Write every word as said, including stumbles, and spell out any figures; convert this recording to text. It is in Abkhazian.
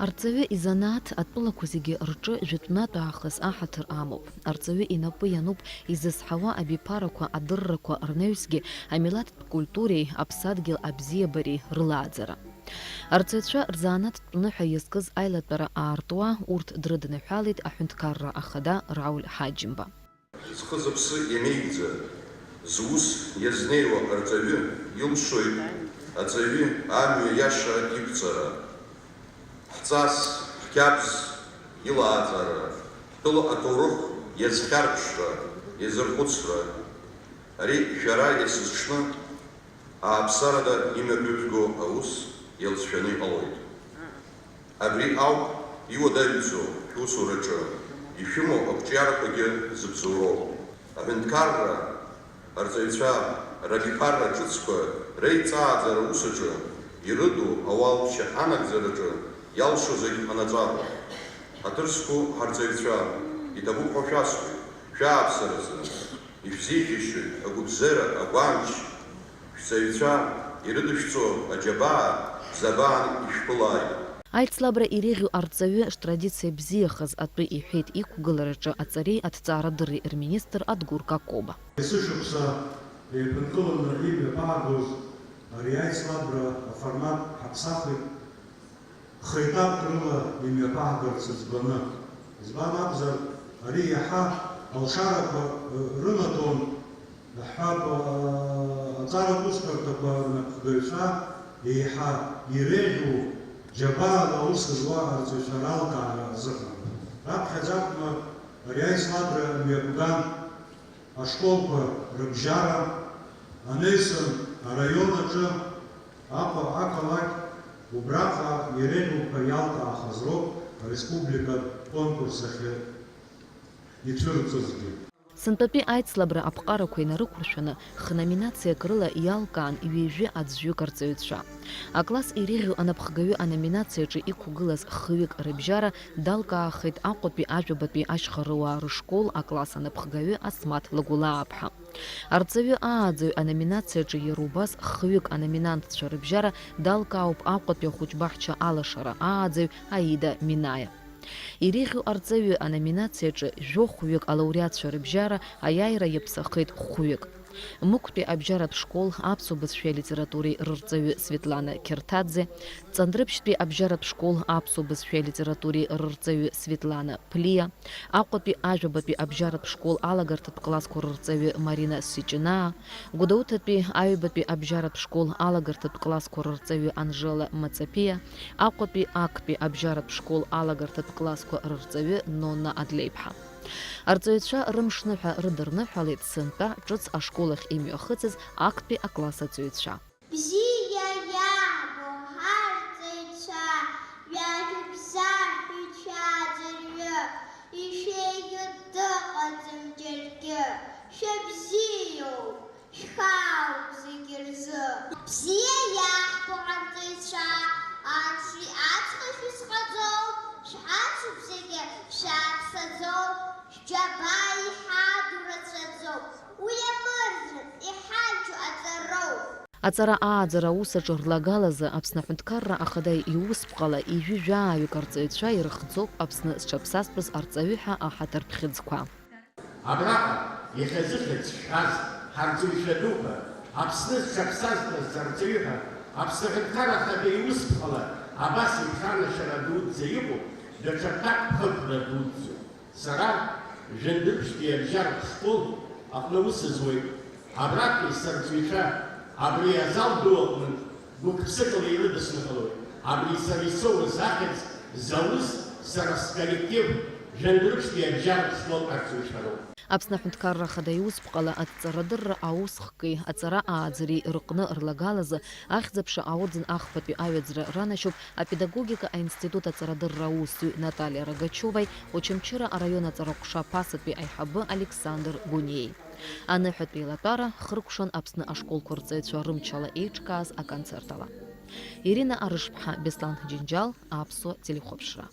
Арҵаҩы изанааҭ атәылақәа зегьы рҿы жәытәнатә аахыс аҳаҭыр амоуп. Арҵаҩы инапы иануп изызҳауа абиԥарақәа, адыррақәа рнаҩсгьы амилаҭтә культуреи аԥсадгьыл абзиабареи рылааӡара. Арҵаҩцәа рзанааҭтә ныҳәа иазкыз аилатәара аартуа урҭ дрыдныҳәалеит аҳәынҭқарра ахада Рауль Ҳаџьымба. Зхы-зыԥсы иамеигӡа, зус иазнеиуа арҵаҩы илшоит аҵаҩы амҩа иаша иқәҵара. Ҳҵас, ҳқьабз илааӡара, ҳтәыла аҭоурых иазхьарԥшра, иазырхәыцра. Ари шәара иацызҽны ааԥсарада имҩаԥыжәго аус иалҵшәаны иҟалоит. Абри ауп иуадаҩӡоу шәусураҿы ишәымоу ақәҿиарақәагьы зыбзоуроу. Аҳәынҭқарра арҵаҩцәа рабиԥарра ҿыцқәа реиҵааӡара усаҿы ирыду ауалԥшьа анагӡараҿы иалшо зегь ҟанаҵароуп. Ҳаҭыр зқәу ҳарҵаҩцәа, иҭабуп ҳәа шәасҳәоит, шәааԥсаразы, ишәзеиӷьасшьоит агәыбзиара, агәамч, шәҵаҩцәа ирыдышәҵо аџьабаа, забаан ишәԥылааит. Аицлабра иреиӷьу арҵаҩы штрадициа бзиахаз атәы иҳәеит иқәгылараҿы аҵареи аҭҵаарадырреи рминистр Адгәыр Какоба. Есышықәса еиԥынкыланы имҩаԥаагоз ари аицлабра аформат ҳаԥсахит. Хеиҭарк рыла имҩаԥаагарц ӡбаны. Избан акәзар, ари иаҳа алшарақәа, ы, рымаҭәон, ҳҳәап, ы, аҵаратә усбарҭақәа рнапхгаҩцәа еиҳа иреиӷьу џьабаала аус зуа арҵаҩцәа ралкаара азыҳәан. Раԥхьаӡа акәны ари аицлабра мҩаԥган. Ашколқәа рыбжьара, анеисын араион аҿы, Аҟәа ақалақь, убраҟа иреиӷьуп ҳәа иалкаахаз роуп ареспубликатә конкурс ахьы ицәырҵызгьы. Сынтәатәи аицлабра аԥҟарақәа инарықәыршәаны, хноминациак рыла иалкаан ҩажәи аӡәҩык арҵаҩцәа. Акласс иреиӷьу анапхгаҩы аноминациаҿы иқәгылаз хҩык рыбжьара далкаахеит Аҟәатәи Ажәабатәи ашьхарыуаа рышкол акласс анапхгаҩы Асмаҭ Лагәлааԥҳа. Арҵаҩы ааӡаҩ аноминациаҿы иара убас хҩык аноминантцәа рыбжьара далкаауп Аҟәатәи ахәыҷбаҳча алашара ааӡаҩ Аида Минаиа. Иреиӷьу арҵаҩы аноминациаҿы жәохәҩык алауреатцәа рыбжьара аиааира иаԥсахеит хәҩык. Мықәтәи абжьаратә школ аԥсуа бызшәеи алитературеи рырҵаҩы Светлана Қьарҭаӡе, Ҵандрыԥшьтәи абжьаратә школ аԥсуа бызшәеи алитературеи рырҵаҩы Светлана Ԥлиа, Аҟәатәи ажәабатәи абжьаратә школ алагарҭатә классқәа рырҵаҩы Марина Сиҷынаа, Гәдоуҭатәи аҩбатәи абжьаратә школ алагарҭатә классқәа рырҵаҩы Анжела Маҵаԥиа, Аҟәатәи актәи абжьаратә школ алагарҭатә классқәа рырҵаҩы Нонна Адлеиԥҳа. Арҵаҩцәа рымшныҳәа рыдырныҳәалеит сынтәа ҿыц ашкол ахь имҩахыҵыз актәи акласс аҵаҩцәа. Бзиа иаабо ҳарҵаҩцәа, ҩажәа бзаҳәа шәааӡырҩы, ишәеиӷьу дыҟаӡам џьаргьы, шәабзиоуп, шәхаауп зегь рзы. Бзиа иаҳбо ҳарҵаҩцәа, аҽи аҵхи шәызҟаҵоу, шәҳацуп зегьы шәаԥсаӡоу, шәџьабаа иҳаду рацәаӡоуп, уи амырӡра иҳанчу аҵароуп. Аҵара ааӡара аус аҿы рлагалазы Аԥсны Аҳәынҭқарра Ахада иусԥҟала ижәи жәааҩык арҵаҩцәа ирыхӡоуп Аԥсны зҽаԥсазтәыз арҵаҩы ҳәа аҳаҭыртә хьыӡқәа. Абраҟа, иахьазыхьӡ шәҳәаз, ҳарҵаҩцәа дуқәа, Аԥсны зҽаԥсазтәыз арҵаҩы ҳәа Аԥсны Аҳәынҭқарра Ахада иусԥҟала абас еиԥш анашьара дуӡӡа иҟоуп, даҽа ҭакԥхықәра дуӡӡоуп. Сара Жәындырԥштәи абжьаратә школ аҟны аус зуеит. Абратәи сарҵаҩцәа абри азал ду аҟнытә гәык-ԥсыкала ирыдысныҳәалоит. Абри сара исоуз ахьӡ заус сара сколлектив Жәындырԥштәи абжьаратә школ арҵаҩцәароуп. Аԥсны Аҳәынҭқарра Ахада иусԥҟала адҵарадырра аусхки аҵара ааӡареи рыҟны рлагалазы Ахьӡ-аԥша аорден ахԥатәи аҩаӡара ранашьоуп апедагогика аинститут аҵарадырра аусзуҩ Наталиа Рогачиоваи Очамчыра араион аҵараҟәша ԥасатәи аиҳабы Александр Гәынеи. Аныҳәатә еилатәара хыркәшан Аԥсны ашколқәа рҵаҩцәа рымчала еиҿкааз аконцерт ала. Ирина Арышԥҳа, Беслан Џьынџьал, Аԥсуа телехәаԥшра.